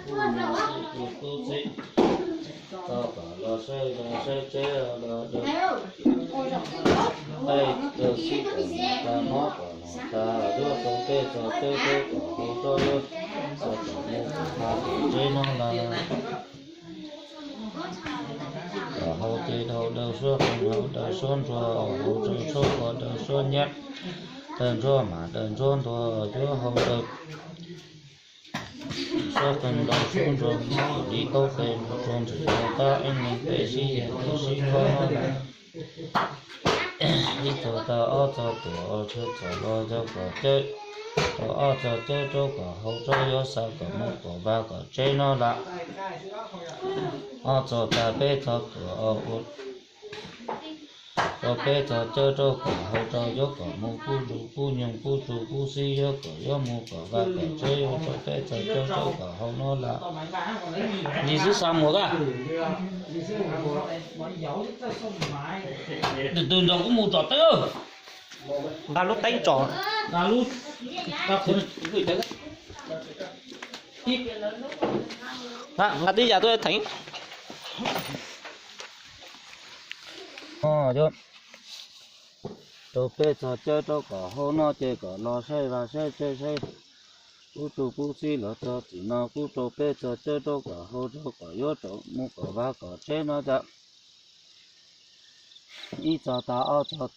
kuj mus sib hlub tub txib, txog kom los saib zos saib tsev los dawb, tej dawb xib kom mus tag, mob kom mus tag, yuav rau peb txog caij rau kom haus rau yuav txog kom mus kom tag kom tsev no los kom haus ces haus daws suab qeej, haus daws suab ntsuag, haus daws suab pos, daws suab nyab, daws ntsuag mas daws ntsuag ntuag, yuav haus daws suab qeej, daws suab ntsuag, li taub qe mus rau ntxim mus qab, ib neeg peb sib yam sib khob no. Ib txog tag ob txog tuam, tshuav txog los yog kom caij, rau ob txog caij rau kom haus rau yuav xa kom mus kom vaj kom tsev no lawm. Ob txog tag peb txog tuam, rau peb txog caij rau kom haus rau yuav kom mus pub zus pub nyoog pub tsuj pub xib, yuav kom yuav mus kom vaj kom tsev, yuav rau peb txog caij rau kom haus no lawm. Lis xwb xa mus koj. Tus twg nrog kuv mus tsom teeb. Nqa lub teeb tsom. Nqa tib yam tuaj theev. Rau peb txog caij rau kom haus no ces kom los saib vaj saib tsev saib pub tsuj pub xib los txog txim no kuj rau peb txog caij rau kom haus rau kom yuav rau mus kom vaj kom tsev no cas. Ib txog tag ob txog